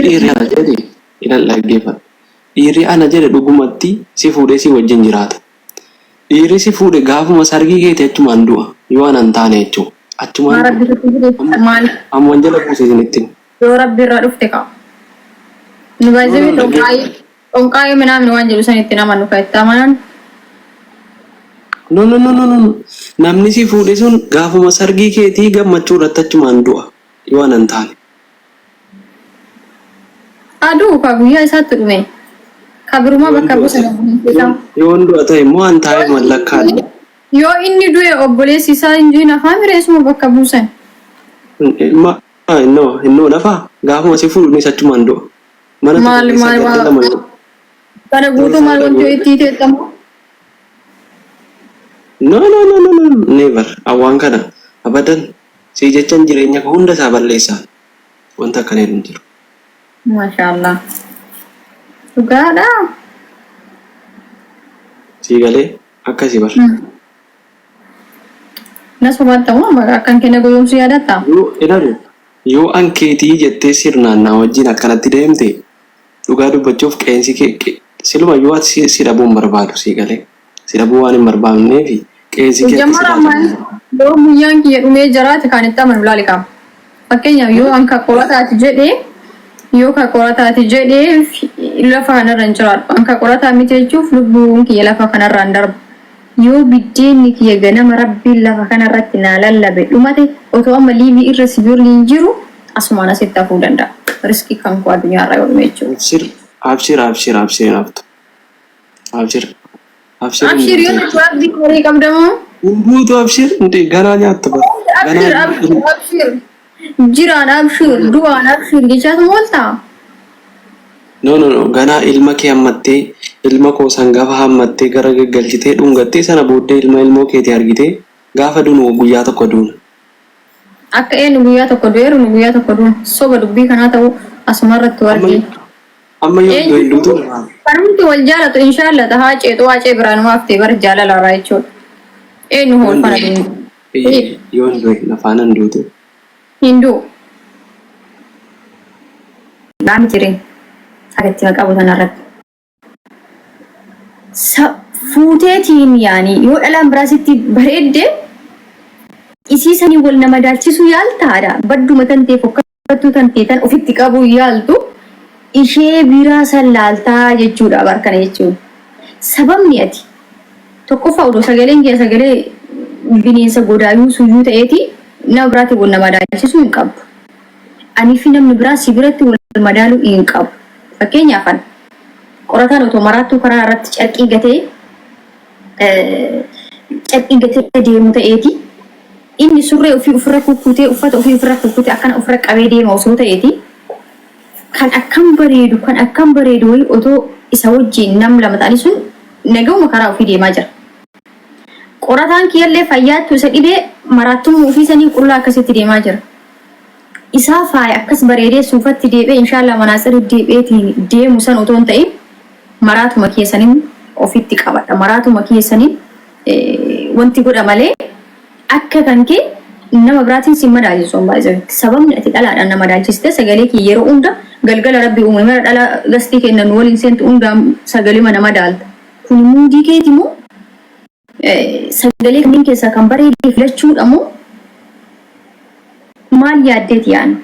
Dhiirri ana jedhe ilal dhaggeeffadhu. Dhiirri ana jedhe dhugumatti si fuudhee si wajjin jiraata. Dhiirri si fuudhe gaafuma sargii keeti achumaan du'a yoo ana hin taane jechuu Maa achumaan du'a. rabbi sitti fide Amma maal amman jala buuse isinitti hima. yoo rabbi irraa dhufte kaa. Nu No baay'ee no xonqaayee dhaggeeffadhu. xonqaayee minaamin waan jedhu san itti namanu kan itti amanan. No no no no no namni si fuudhe sun gaafuma sargii keetii gammachuu irratti achumaan du'a yoo ana hin taane. Aduu ka guyyaa isaatti dhume. Ka birumaa Yoon bakka du'a buusan ta'e obboleessi isaa. yoon du'a ta'e immoo an taa'ee mallakkaadha. Yoo inni du'e obboleessi isaa hin jiin afaan mireessuma bakka buusan. Ilma innoo innoo nafaa gaafuma si fuudhu innis achumaan du'a. Mana tokko Maal keessa maal jarri waa lama yoo kana guutuu maal fuudha wanti yoo itti teettamu. No no no no no never awwaan kana abadan sii jechan jireenya koo hunda isaa balleessaa wanta akkana hin jiru. Maashaallah. Dhugaadha. Sii galee akkasi bar. Na sobatta moo akkan kenna goyoomsu yaadatta? Yoo ilaali yoo an keetii jettee sirnaan naa wajjin akkanatti deemte dhugaa dubbachuuf qeensi kee siluma yoo ati si dhabuu hin barbaadu sii galee si dhabuu waan hin barbaadneefi qeensi kee akka Jammara silaa ammaan cabuu yoo guyyaan kiyya dhumee jiraate kan itti amanu laali qaba. Fakkeenyaaf yoo an ka qorataati jedhee yoo ka qorataati jedhee lafa kanarra hin jiraadhu. An ka qorataa miti jechuuf lubbuun kiyya lafa kanarra hin darbu. Yoo biddeenni kiyya ganama Rabbiin lafa kanarratti naa lallabe dhumate otoo amma liivii irra si birri hin jiru asumaan asitti hafuu danda'a. Riskii kan koo addunyaarraa yoo dhume jechuudha. Abshir abshir abshir abshir hin haftu abshir abshir hin Abshir yoo duutu ta'u abdii horii qabda moo? hin duutu abshir hindi ganaa nyaatta bar Abshir ganaa abshir abshir jiraan abshir du'aan abshir jechaatu ooltaa? No no no ganaa ilma kee hammattee ilma koo san gafa hammattee gara gaggalchitee dhungattee sana booddee ilma ilmoo keetii argitee gaafa duunu guyyaa tokko duuna. Akka eenyu guyyaa tokko du'eeru nu guyyaa tokko duuna. Soba dubbii kanaa ta'uu asumarratti Amma wargee. amma yoo du'e hin duutu Eenyu kanumti wal jaalatu inshaalla tahaa ceexuu haacee biraan waaftee bar jaalala irraa jechuudha. Eenyu yoon hoolfana du'e du'e. yoon du'e na faana hin duutu. Hin du'u. Naa miti ree. Sagatti qabu tanarratti. Sa fuuteetiin yaani yoo dhalaan biraa sitti bareedde isii sanii wal nama daalchisuu yaaltaadha. Badduma tan ta'e fokkattuu tan ta'e tan ofitti qabuu yaaltu ishee biraa san laaltaa jechuudha bar kana jechuun. Sababni ati tokkoffaa odoo sagaleen kee sagalee bineensa godaayuu suyyuu ta'eeti nama biraatiin wal nama daalchisuu hin qabdu. Anii fi namni biraa si biratti wal madaaluu hin qabu. Fakkeenyaaf an qorataan otoo maraattuu karaa irratti carqii gatee carqii gatee deemu ta'eeti inni surree ofii ofirra kukkutee uffata ofii ofirra kukkutee akkana ofirra qabee deema osoo ta'eeti kan akkam bareedu kan akkam bareedu wayii otoo isa wajjin nam lama ta'anii sun nagahuma karaa ofii deemaa jira. Qorataan kiyyallee fayyaattu isa dhibee maraattummaa ofii sanii qullaa akkasitti deemaa jira. Isaa faaya akkas bareedee suufatti deebi'ee inshaallah manaatsiri deebi'eetiin deemu san otoo hin ta'in maraatuma kiyya sanin ofitti qabadha. Maraatuma kiyya sanin wanti godha malee akka kan kee nama biraatiin sin madaalchisu an baay'ee. Sababni ati dhalaadhaan na madaalchiste sagalee kiyya yeroo hunda galgala rabbi uume mara dhala gastii kenna nu waliin seentu hundaan sagalee mana madaalta. Kun muudii keeti moo sagalee kanneen keessaa kan bareede filachuudha moo maal yaaddeeti yaani?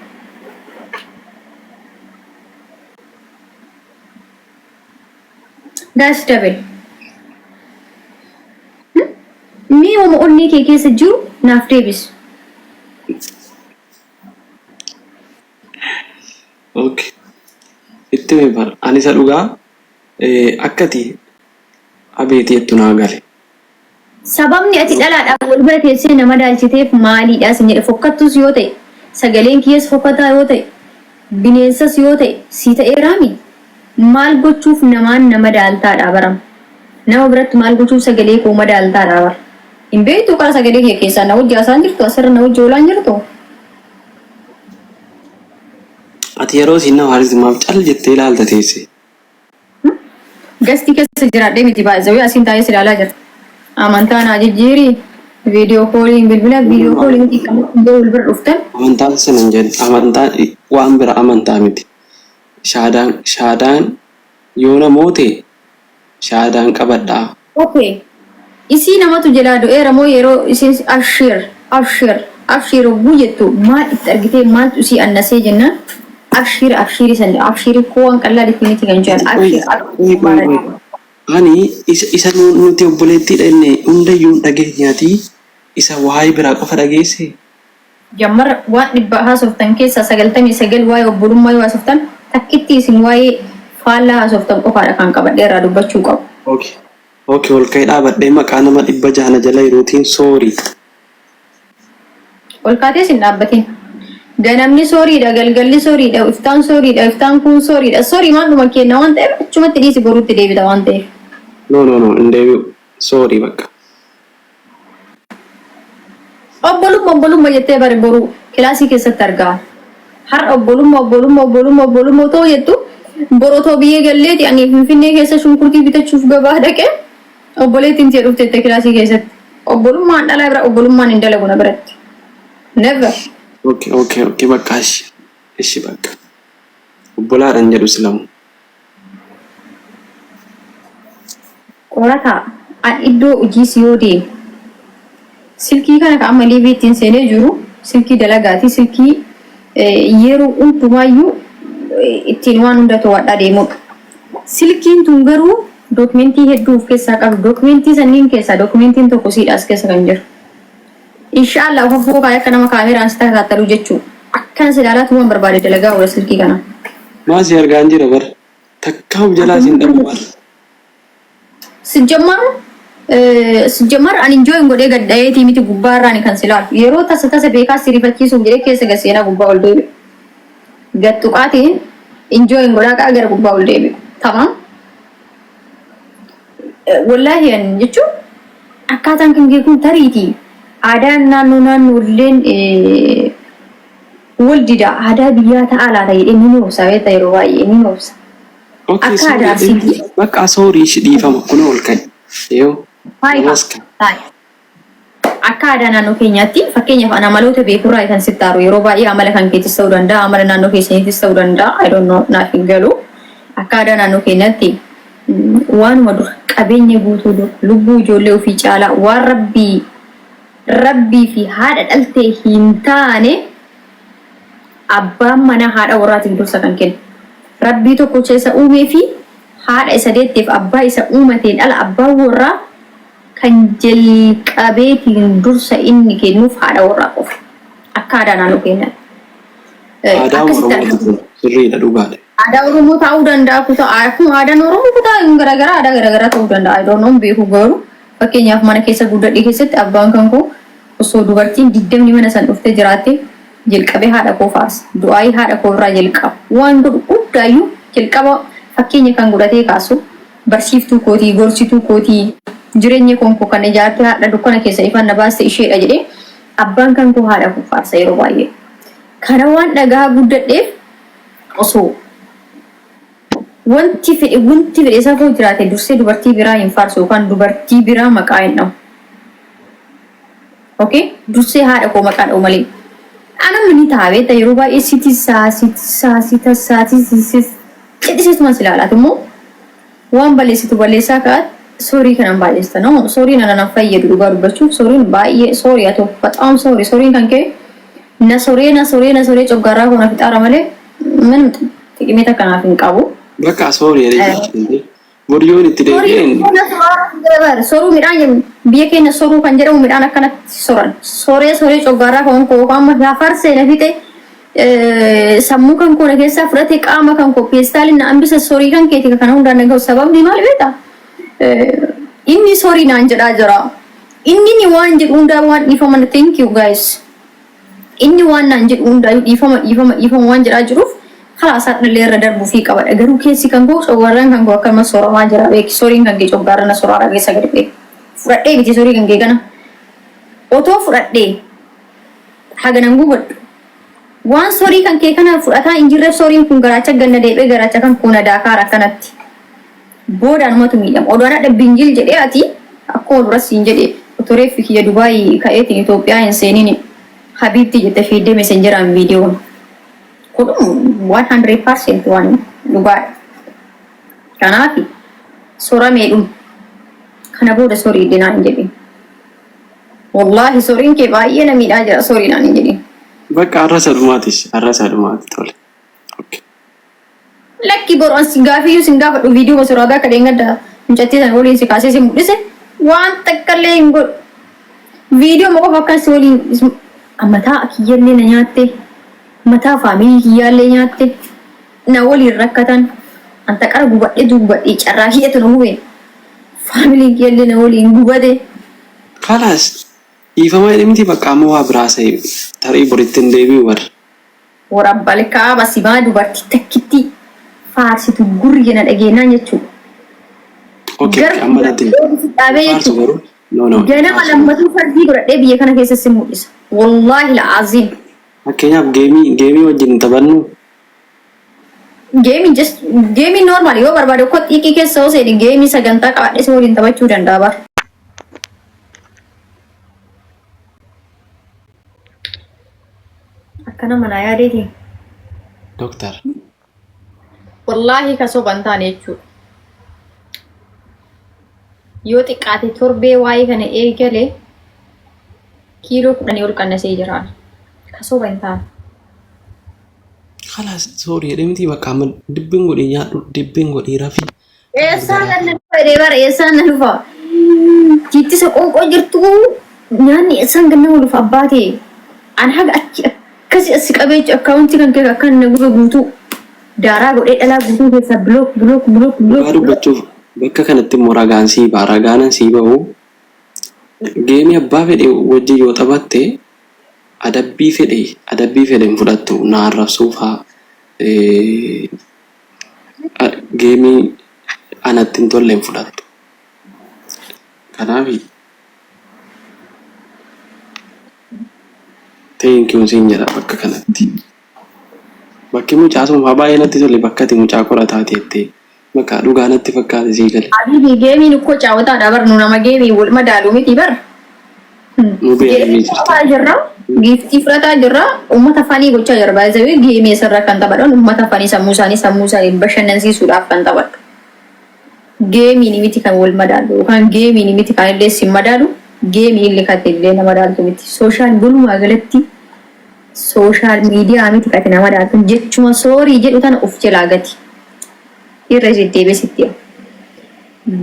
Guys double. Mee wama onnee kee keessa jiru naaf deebisi. Okay. Itti himi bar ani isa dhugaa Akkati abeeti jettu naa gale. Sababni ati dhalaadhaan wal bira teessee na madaalchiteef maaliidha sin jedhe fokkattus yoo ta'e sagaleen kiyyas fokkataa yoo ta'e bineensas yoo ta'e sii ta'eeraami maal gochuuf namaan na madaaltaadha baram nama biratti maal gochuuf sagalee koo madaaltaadha bar hin beektu qara sagalee kee keessaa na wajji haasaan jirtu asirra na wajji oolaan jirtu. Ati yeroo isiin nama aarsitu maaf cal jettee ilaalta teesse? Gastii keessa jiraadhee miti baay'ee asiin taa'ee si ilaalaa jira. Amantaa naa jijjiiri viidiyoo kooliin bilbila viidiyoo kooliin miti kan yoo wal bira dhuftan. Amantaan sin hin jenne amantaan waan bira amantaa miti. Shaadaan shaadaan yoo namoote shaadaan qabadhaa. Okay. Isii namatu jalaa du'eera moo yeroo isiin abshir abshir abshir hogguu jettu maal itti argitee, maaltu isii annasee jennaan, abshir abshirii san abshiri koo waan qallaalitti miti kan jedhan Qoy abshir qoy abshir qoy qoy. Ani isa nuti obboleettiidha inni hundayyuu hin dhageenyaatii, isa waa'ee biraa qofa dhageesse. Jammar waan 100 haasoftan keessaa 99 waa'ee obbolummaa yoo haasoftan, takkitti isin waa'ee faallaa haasoftan qofaadha kan qabadhee irraa dubbachuu qabu. Okay, ol ka'ee dhaabadhee maqaa nama 600 na jala jiruutiin sorry. Ol kaatees hin dhaabbatin. Ganamni sorry dha, galgalli sorry dha, iftaan sorry dha, iftaan kun sorry dha. Sorry maan dhuma kenna waan ta'eef, achumatti dhiisi, boruutti deebita waan ta'eef. No, no, no, hin deebi'u. Sorry bakka. Obbolummaa obbolummaa jettee bare boru kilaasii keessatti argaa. Har'a obbolummaa obbolummaa obbolummaa obbolummaa otoo jettu, boru otoo biyyee galleeti ani Finfinnee keessa shunkurtii bitachuuf gabaa dhaqee, obboleettiin tiyya dhufte jette kilaasii keessatti. Obbolummaan dhalaa bira obbolummaan hin dalagu na biratti. Never. Okay, bakka ishi. Ishi bakka. Obbolaadhaan jedhu silamu. Qorataa an iddoo hojiis yoo deemu silkii kana ka amma live ittiin seenee jiru silkii dalagaati, silkii yeroo hundumaayyuu ittiin waan hunda to'adhaa deemudha. Silkiin tun garuu dookimentii hedduu of keessaa qabu. Dookimentii sanniin keessaa dookimentiin tokko siidha as keessa kan jiru. Inshaallah of afoo kaayee akka nama kaameraan si takaattalu jechuu. Akkana si ilaalaa tumaan barbaade dalagaa oola silkii kana. Maa si argaan jira bar. Takkaa of jalaa sin dhabu bar. Sijjamar ani enjoy godhee gad dhaheetii miti gubbaa irraan kan si ilaalu. Yeroo tasa tasa beekaa si rifachiisuuf jedhee keessa gad seenaa gubbaa ol deebi'u. Gad tuqaatiin enjoy godhaa qa'a gara gubbaa ol deebi'u. Tamam. Wallaahi ani jechuun akkaataan kan kee kun tariitii aadaan naannoo naannoolleen wal dida, aadaa biyyaa ta'aa laata jedhee ni obsa beektaa, yeroo baay'ee ni obsa. Okay, Akka sorry. aadaa Arsiitti. Bakka sorry, ishi dhiifama kun ol ka'e. Yoo. Hayi. Namaska. Hayi. Akka aadaa naannoo keenyaatti, fakkeenyaaf ani amaloota beekurraa kan sitti aaru yeroo baay'ee amala kan keetis ta'uu danda'a, amala naannoo keessaniitis ta'uu danda'a, I don't know, naaf hin galu. Akka aadaa naannoo keenyaatti waanuma dura qabeenya guutuu dura, lubbuu ijoollee ofii caalaa, waan rabbii fi haadha dhaltee hin taane abbaan manaa haadha warraatiif dursa kan kennu. Rabbii tokkocha isa uumee fi haadha isa deetteef abbaa isa uumateen ala abbaan warraa kan jalqabeetiin dursa inni kennuuf haadha warraa qofa. Akka aadaa naannoo keenyaatti. Aadaa Akkasitti Oromooti kun sirriidha, dhugaadha. Aadaa Oromoo ta'uu danda'a, kutaa akkuma aadaan Oromoo kutaa garaagaraa aadaa garaagaraa ta'uu danda'a. I don't know, beeku, garuu fakkeenyaaf mana keessa guddadhe keessatti abbaan kan koo osoo dubartiin 20 mana san dhuftee jiraatte jalqabee haadha koo faarsa. Du'aayii haadha koo irraa jalqaba. Waan godhu hundaayyuu jalqaba fakkeenya kan godhatee kaasu barsiiftuu kootii, gorsituu kootii, jireenya koon koo kan ijaarte, haadha dukkana keessa ifaan na baaste isheedha jedhee abbaan kan koo haadha koo faarsa yeroo baay'ee. Kana waan dhagaa guddadheef osoo wanti fedhe isa koo jiraate dursee dubartii biraa hin faarsu yookaan dubartii biraa maqaa hin dhahu. Okay? Dursee haadha koo maqaa dha'u malee. Anamni ni ta'a beektaa, yeroo baay'ee siti saa siti saa sita saa siti cidhiseetuma si ilaalaatu immoo waan balleessitu balleessaa ka'at sorry kanan baay'eesta, no, sorry nana nan fayyadu. Dhugaa dubbachuuf sorry baay'ee sorry haa ta'u, በጣም sorry. Sorry kan ka'e na soree na soree na soree coggaarraa koo na fixaara malee ምንም ጥቅሜታ kanaaf hin qabu. Bakka sorry jedhee jirti. Boryoon itti deebi'een Soruu midhaan biyya keenya soruu kan jedhamu midhaan akkanatti soran. Soree soree coggaarraa kan koo amma farsee na fixe, sammuu kan koo na keessaa fudhate, qaama kan koo peestaaliin na hambisa. Sorry kan keeti kana hundaan na gahu sababni maal beektaa? Inni sorry naan jedhaa jira. Inni ni waan jedhu hundaa waan dhiifama, thank you guys. Inni waan naan jedhu hundaayyuu dhiifama dhiifama dhiifama waan jedhaa jiruuf karaa isaa dhallee irra darbuu fi qabadha. Garuu keessi kan koo coggaarraan kan koo akkama soramaa jira beeki. Sorry n kan kee coggaarra na soraara keessa gadi beeki. Fudhadhee miti sorry kan kee kana. Otoo fudhadhee haganan gubadhu. Waan sorry kan kee kana fudhataa hin jirreef sorry n kun garaacha ganna deebi'ee garaacha kan koo na daakaara akkanatti. Booda anumatu miidhama. Odoo ana binjil jedhee ati akkuma duras siin jedhe, otoo reeffi kiyya Dubaayii ka'eetiin Itoophiyaa hin seenin حبيبتي jette fiiddee messengeraan viidiyoon. Kun 100% waan Dhugaadha. Kanaaf sorameedhuma. Kana booda sorii dinaa hin jedhin. Wallaahi soriin kee baay'ee na miidhaa jira sorii naan hin jedhin. Bakka har'a isa dhumaatis har'a isa dhumaati tole. Okay. Lakki boru an si gaafiyyuu sin gaafadhu viidiyoo gosa akka dheengadda mucattii sana waliin si kaasee si mul'ise waan takka illee hin godhu. Viidiyoo ma qofa akkan si waliin mataa kiyyallee na nyaatte mataa faamilii kiyyaallee nyaatte na waliin rakkatan an taqara gubadhee gubadhee carraa kiyyatu na gube faamiliin kiyyallee na waliin gubate. Kalaas dhiifama jedhe miti bakka amma waa biraa sa'e tarii boritti hin deebi'u bar. Warabbal kaaba simaa dubartii takkitti faarsitu gurri na dhageenyaan jechuudha. Okay, okay, amma natti Garuu dhaabee faarsu jechuudha. garuu no no Ganama faarsu. lammatuu fardii godhadhee biyya kana keessa si mul'isa. Wallaahi la'aaziim. Fakkeenyaaf geemii wajjin hin taphannu. Geemii just geemii normal yoo barbaade koo xiiqii keessa yoo seeni geemii sagantaa qabadhee si waliin taphachuu danda'a bar. Akkana manaa yaadeeti. Doktar. Wallaahi ka soba hin taane jechuudha. Yoo xiqqaate torbee waa'ee kana eegale kiiloo 10 ol qannasee jira. Ka soba hin taane. Kalaas sorry jedhee miti bakka amma dibbin godhii nyaadhu dibbin godhii rafi. Eessaan na dhufa jedhee bara eessaan na dhufa. Jiittisa qoonqoo jirtu nyaanni eessaan gannama dhufa abbaa ta'e. An haga achi akkasi asi qabee akkaawuntii kan kee akkan na gube guutuu. Daaraa godhee dhalaa guutuu keessaa block block block Dhugaa block. dubbachuuf bakka kanatti immoo ragaan sii ba'a. Ragaanan sii ba'u geemii abbaa fedhe wajjin yoo taphatte adabbii fedhe adabbii fedhe hin fudhattu na arrabsuu faa geemii anatti hin tolle hin fudhattu. Kanaaf thank you siin jedha bakka kanatti. Bakki mucaa sun faa baay'ee natti tole bakka ati mucaa qorataa teettee bakka dhugaa natti fakkaate sii gale. Habibi geemiin ukkoo caawwataadha bar nu nama geemii wal madaalu miti bar. Nu Geemii beekamii jirta. fudhataa jirra. Giiftii fudhataa jirra. Uummata fanii gochaa jirra. Baay'ee geemii asirra kan taphatan uummata fanii sammuu isaanii bashannansiisuudhaaf kan taphatu. Geemiin miti kan wal madaalu yookaan geemiin miti kan illee sin madaalu geemiin illee kan illee nama madaaltu miti. Social walumaa galatti social media miti kan nama madaaltu jechuma sorry jedhu tana of jalaa gati. Irra deddeebi'ee sitti hima.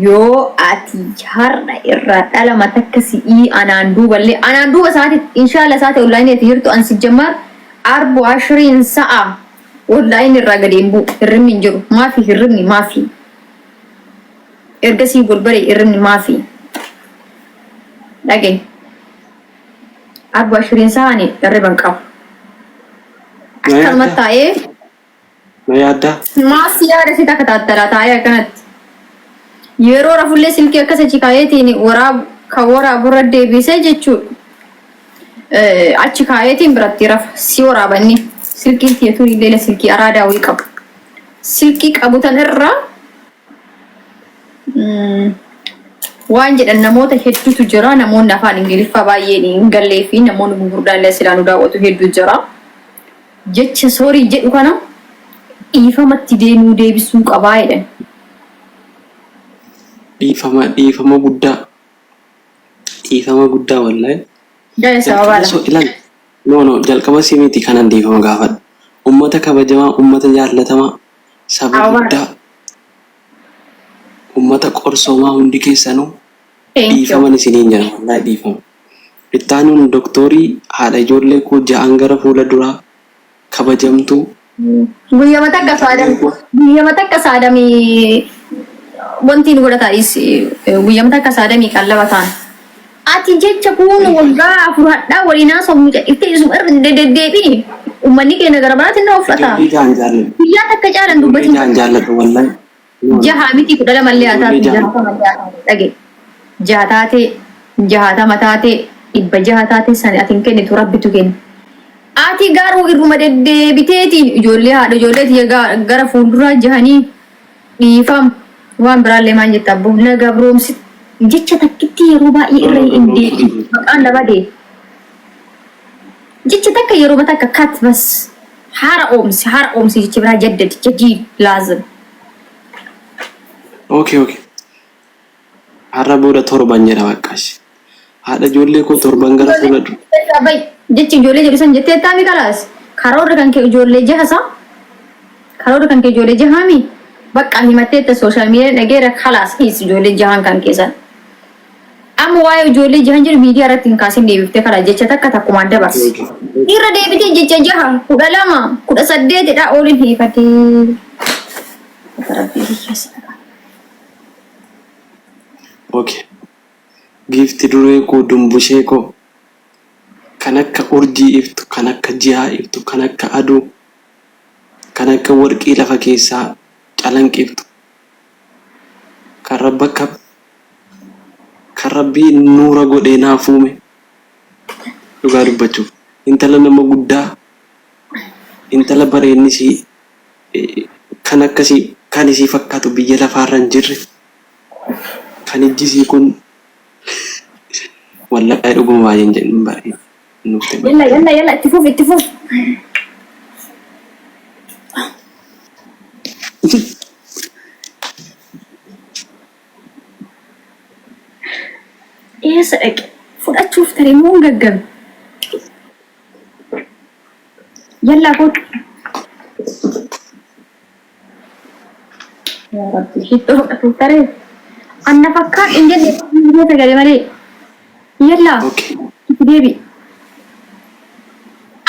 Yoo ati har'a irraa dhalama takka si'ii anaan duuballee anaan duuba isaati inshaalla isaati online ati jirtu an sijjammaar arbu ashriin sa'a online irraa gadi hin bu'u hirribni hin jiru maafi hirribni maafi ergasii golbare hirribni maafi dhagee arbu ashriin sa'a ani hirriba hin qabu Na akkanuma yaaddaa? taa'ee Na yaaddaa? Maas yaada si takka taattalaa taa'ee akkanatti. Yeroo rafullee silkii akkas achi kaayeetiin waraab kan waraaburra deebisee jechuudha. Achi kaayeetiin biratti rafa si waraabanni silkiin tiyatuun illee silkii araadaa wayii qabu. Silkii qabu tan irraa waan jedhan namoota hedduutu jira. Namoonni afaan Ingiliffaa baay'een hin gallee fi namoonni gurguddaan illee silaa nu daawwatu hedduu jira. Jecha sorry jedhu kana dhiifamatti deemuu deebisuu qabaa jedhan. Dhiifama dhiifama guddaa dhiifama guddaa wallahi. Gaya Jalqaba sababaadha. so ilaal no no jalqaba si miti kanan dhiifama gaafadhu. Ummata kabajamaa, ummata jaallatamaa, saba Sababaadha. guddaa, ummata qorsoomaa hundi keessanuu Thank you. dhiifaman isiniin jedha wallahi dhiifama. Ittaanuun doktoorii haadha ijoollee koo ja'an gara fuula duraa kabajamtuu Guyyama takka saadam guyyama takka saadamii wanti nu godhataa dhiis guyyama takka saadamii qallaba ta'an. Ati jecha kun waggaa 4 hadhaa waliin haasofnu jedhiftee isuma irra deddeebiin uummanni keenya gara biraatti nama fudhata. Ijoollee ja'an jaalladha. Guyyaa takka caalan Ijoollee dubbatiin ja'an jaalladha wallahi. No, no. Jaha miti 12 illee haa taatu Ijoollee ja'an. 60 illee haa taatu dhage. Jaha taatee 60 taatee 600 taatee sani ati hin kennitu rabbitu kenna. Ati garuu irruma deddeebiteetiin ijoollee haadha ijoollee tiyya gara fuulduraa jahanii dhiifama waan biraallee maan jetta abbo na gabroomsi jecha takkitti yeroo baay'ee irra hin deebiin maqaan na bade jecha takka yeroo takka kat bas Haara oomsi haara oomsi jecha biraa jaddadi jadiid laazim. Okay okay. Har'a booda torban jedha baqqaash. Haadha ijoollee koo torban gara fuula dura. Bay jechi ijoollee jedhu san jettee taami kalaas. Karoorri kan kee ijoollee jaha sa? Karoorri kan kee ijoollee jahaami? Bakka himatteetta sooshaal miidiyaa dhageera kalaas hiis ijoollee jahan kan keessan. Amma waa'ee ijoollee jahan jedhu miidiyaa irratti hin kaasin deebiftee kalaas jecha takka takkumaan dabarsi. Irra deebitee jecha jaha 12 18 dha ooliin hiifatee. Rabbii kiyya Okay. Giifti duree koo dumbushee koo kan akka urjii iftu kan akka ji'aa iftu kan akka aduu kan akka warqii lafa keessaa calanqiftu kan rabba akka kan rabbii nuura godhee naaf uume dhugaa dubbachuuf intala nama guddaa intala bareenni isii kan akkasii kan isii fakkaatu biyya lafaarra hin jirre kan ijji isii kun wallaahi dhuguma baay'een jedhin baay'ee nuuf ta'e. Yalla yalla yalla itti fufi itti fufi. Eessa dhaqe? Fudhachuuf tare immoo hin gaggabe. Yallaa kootu. Yaa Rabbi shittoo fudhatuuf taree. Anna fakkaat hin jenne biyya sagalee malee. Yallaa Okay. itti deebi.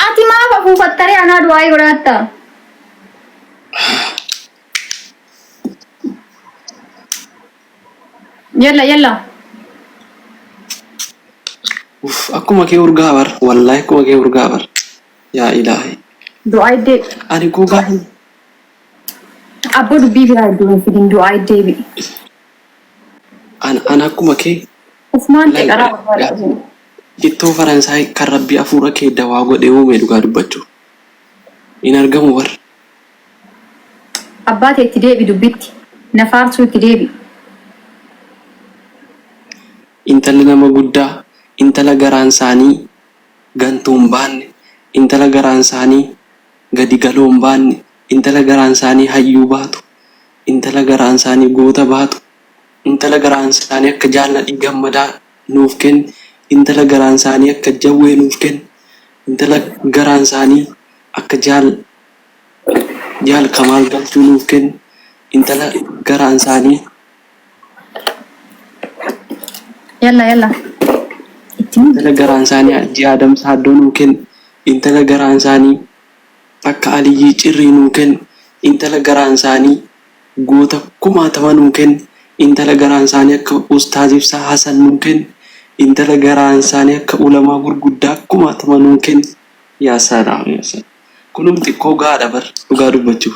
Ati maaf afuufattaree anaa du'aayii godhaatta? Yalla yalla. Uff akkuma kee urgaa bar wallaahi akkuma kee urgaa bar yaa ilaahi. Du'aa iddee. Ani koo gaafa Abboo dubbii biraa iddoo hin fidin du'aa deebi'i. An an akkuma kee Ufumaan laal xiqaraa barbaada. Shittoo Faransaay kan rabbi hafuura kee dawaa godhee uume dhugaa dubbachuuf. Hin argamu bar. Abbaa tee itti deebi dubbitti. Na faarsuu itti deebi. Intalli nama guddaa, intala garaan saanii gantuu hin baanne, intala garaan saanii gadi galoo hin baanne, intala garaan saanii hayyuu baatu, intala garaan saanii goota baatu, intala garaan saanii akka Jaal Nadhii Gammadaa nuuf kenni, intala garaan saanii akka Jawwee nuuf kenni, intala garaan saanii akka Jaal Jaal Kamaal Galchuu nuuf kenni, intala garaan saanii Yalla yalla. Itti muddi. Intala garaan isaanii Hajji Aadam Saaddoo nuu kenni. Intala garaan isaanii akka Aliyyii Cirrii nuu kenni. Intala garaan isaanii goota kumaatama nuu kenni. Intala garaan isaanii akka Ustaaz Ibsaa Hasan nuu kenni. Intala garaan isaanii akka ulamaa gurguddaa kumaatama nuu kenni. Yaa salaam yaa salaam. Kunumti koo gahaadha bar dhugaa dubbachuuf.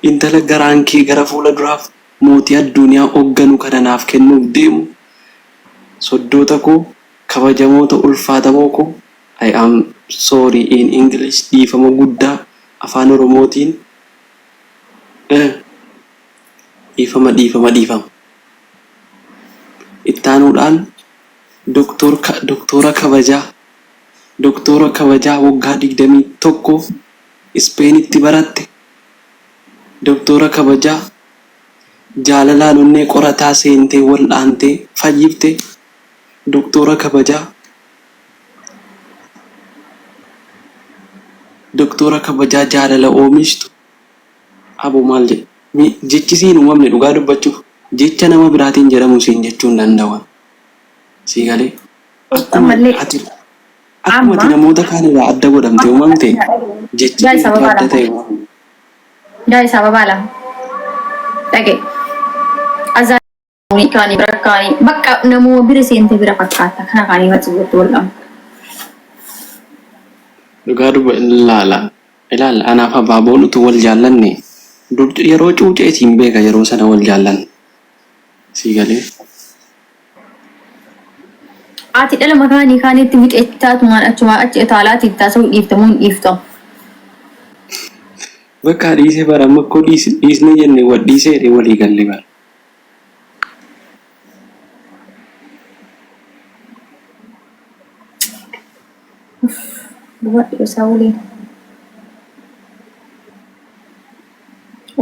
Intala garaan kee gara fuula duraaf mootii adduuniyaa hogganu kana naaf kennuuf deemu soddoota koo kabajamoota ulfaatamoo koo I am sorry in English dhiifama guddaa afaan oromootiin eh dhiifama dhiifama dhiifama. Ittaanuudhaan doktoor doktoora kabajaa doktoora kabajaa waggaa 21 Ispeenitti baratte Doktoora kabajaa jaalalaan onnee qorataa seentee wal'aantee fayyifte Doktoora kabajaa Doktoora kabajaa jaalala oomishtu Abo maal jedha mee jechi siin uumamne dhugaa dubbachuuf jecha nama biraatiin jedhamu siin jechuu hin danda'u ani sii galee akkuma Ammallee ati Akkuma ati amma namoota kaan irraa adda godhamte uumamte, jechi Gaa'e keetu sababaa adda lama. ta'e uumame. Gaa'e sababaa lama. Dhaga'i. Azaanii kaanii bira kaanii bakka namuma bira seente bira fakkaata. Kana kaanii mati jettu wal dhabna. Dhugaa dubba ilaala. Ilaal anaaf abaaboon utuu wal jaallanne dur yeroo cuucee siin beeka yeroo sana wal jaallanne. Sii galee. Ati dhala makaanii kaanitti wixettaatumaan achumaa achi utaalaati itti haasa'uu dhiifta moo hin dhiiftu? Bakka dhiisee bara amma akkoo dhiisne jenne wal dhiisee jedhee walii galle bara. Dubartii isaa waliin.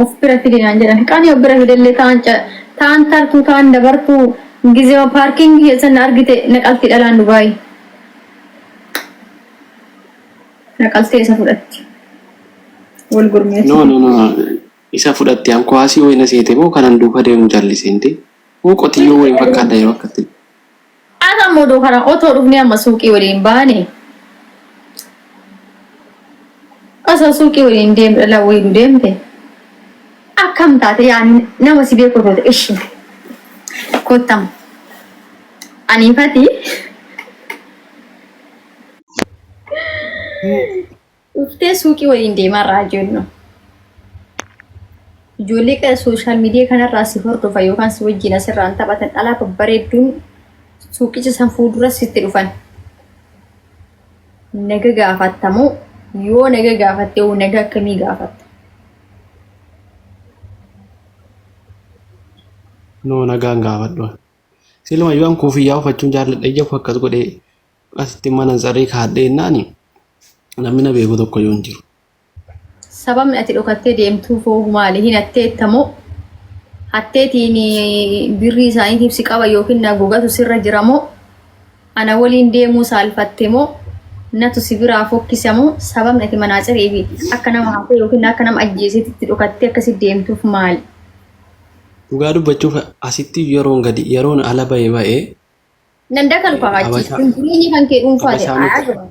Of bira fidi naan jedhan. Qaanii of bira fidellee ta'an ta'an tartuu ta'an dabartuu gizema paarkiingii keessa na argite na qalti dhalaan Dubaay. Na qaltee isa fudhatti. Wal gurmeessi. No, no, no. Isa fudhatte an kuwaasii wayina seete moo kanan duuka deemu jallise hindi. Moo qotiyyoo wayin fakkaadha yeroo akkatti. Ati ammoo odoo kana otoo dhufnee amma suuqii waliin baane osoo suuqii waliin deemne dhalaa wayii nu deemte akkam taate yaa nama si beeku otoo ta'e ishi kottam aniifati Dhuftee suuqii waliin deemaa irraa jennu. Ijoollee qara sooshaal miidiyaa kanarraa si hordofa yookaan si wajjin asirraan taphatan dhalaa babbareedduun suuqicha san fuuldura sitti dhufan. Naga gaafattamoo yoo naga gaafatte hoo naga akkamii gaafatta? No, nagaan gaafadhu. Silumayyuu an kuufiyyaa uffachuun jaalladha, ija koo akkas godhee asitti manantsarrii kaadhee jennaani namni na beeku tokko iyyuu hin jiru. Sababni ati dhokattee deemtuuf hoo maali? Hin hatteetta moo? Hatteetiin birrii isaaniitiif si qaba yookiin na gogatu sirra jira moo? Ana waliin deemuu saalfatte moo? Natu si biraa fokkisa moo? Sababni ati manaa ciree fi akka nama hatee yookiin akka nama ajjeeseetitti dhokattee akkasi deemtuuf maali? Dhugaa dubbachuuf asitti yeroon gadi yeroon ala ba'e ba'ee Nan dakalu kaachi. Habashaa Kun jireenya kan kee dhuunfaati. Habashaa miti. Ayaa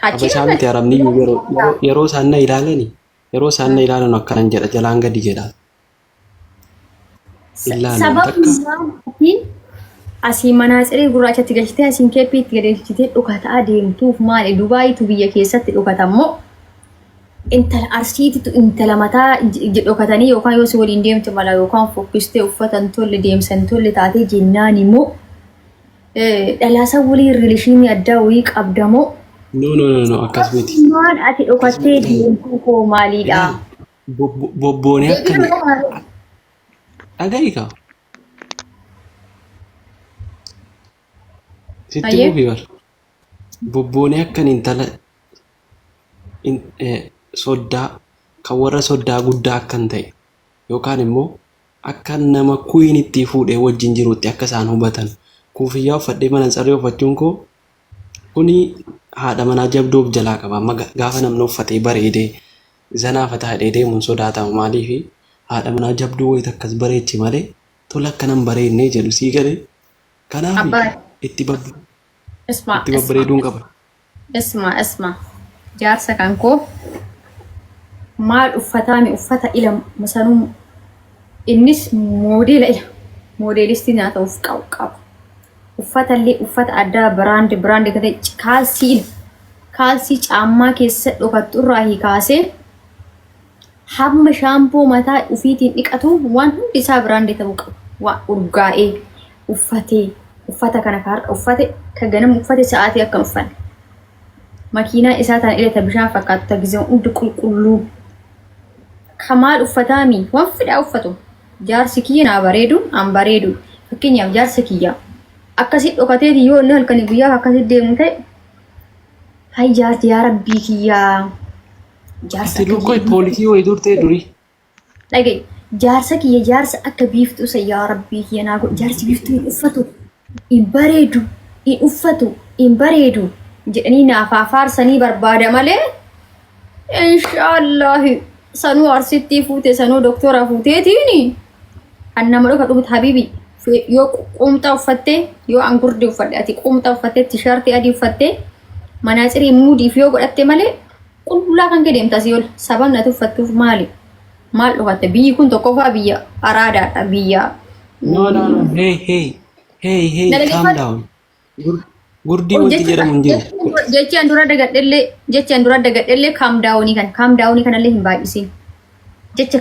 Kaachi Habashaa miti, Arabni iyyuu yeroo isaan na ilaalani yeroo isaan na ilaalan akkanan jedha, jalaan gadi jedha. Ilaalan Sababni takka. maatiin asii manaatsirii gurraachatti galchitee asiin keeppii itti galchitee dhokataa deemtuuf maali? Dubaayitu biyya keessatti dhokatammoo intala Arsiititu intala mataa dhokatanii yookaan yoo si waliin deemte mala yookaan fokkistee uffata hin tolle deemsa hin tolle taatee jennaan immoo dhalaasa waliin rilishinii addaa wayii qabda moo? No, no, no, no, akkas miti. Maal ati Akkas dhokattee miti. deemtuu koo maaliidha? Ilaali, bobboonee Deebii akkan kana qofa dhaga'i kaa. Sitti Hayyee. fufi bar. Bobboonee akkan intala soddaa kan warra soddaa guddaa akkan ta'e yookaan immoo akka nama kuyiinittii fuudhee wajjin jirutti akka isaan hubatan kuufiyyaa uffadhee manantsarrii uffachuun koo kuni haadha manaa jabduu of jalaa qaba. Amma gaafa namni uffatee bareedee zanaa fataa jedhee deemuun sodaatama. Maaliif haadha manaa jabduu wayita akkas bareechi malee tola akkana hin bareednee jedhu, sii galee? Kanaaf Abbaa itti Isma itti isma babbareeduun qaba. Isma isma jaarsa kan koo maal uffataami uffata ila masanuu innis moodeela ila moodeelistii naa ta'uuf qabu qaba. Uffata illee uffata addaa biraandi biraandi kan ta'e kaalsii ila kaalsii caammaa keessa dhokattu irraa kaasee hamma shaampoo mataa ufiitiin dhiqatu waan hundi isaa biraandii ta'uu qaba. Waan urgaa'ee uffatee uffata kana ka har'a uffate ka ganama uffate sa'aatii akka hin uffanne. Makiinaa isaa tana ilata bishaan fakkaatu ta gizee hundi qulqulluu. Ka maal uffataami waan fedhaa uffatu. Jaarsi kiyya naa bareedu an bareedu. Fakkeenyaaf jaarsa kiyya akkasi dhokateeti yoo inni halkanii guyyaa akkasi deemu ta'e hay jaarti yaa rabbii kiyyaa. Jaarsa Ati akka lukkoo kiyya poolisii wayii turtee durii. Dhaga'i, jaarsa kiyya jaarsa akka biiftuu san yaa rabbii kiyya naa godhi, jaarsi biiftuu hin uffatu, hin bareedu, hin uffatu, hin bareedu jedhanii naaf haa faarsanii barbaada malee inshaallahi sanuu Arsittii fuute sanuu doktora fuuteetiin an nama dhufa dhumti habibi yoo quumxaa uffattee yoo an gurdii uffadhe ati quumxaa uffattee tishaartii adii uffattee manaatsirii muudiif yoo godhatte malee qullaa kan kee deemta asii ol. Sababni ati uffattuuf maali? Maal dhokatte? Biyyi kun tokkoffaa biyya araadaadha, biyya No, no, no. Hey, hey. Hey, hey, Na calm dhaggeeffadhu. down. Gurdii wanti jedhamu hin jiru. Jechi an dura dagadhellee jechi an dura dagadhellee calm downii kan calm downii kanallee hin baay'isin. Jecha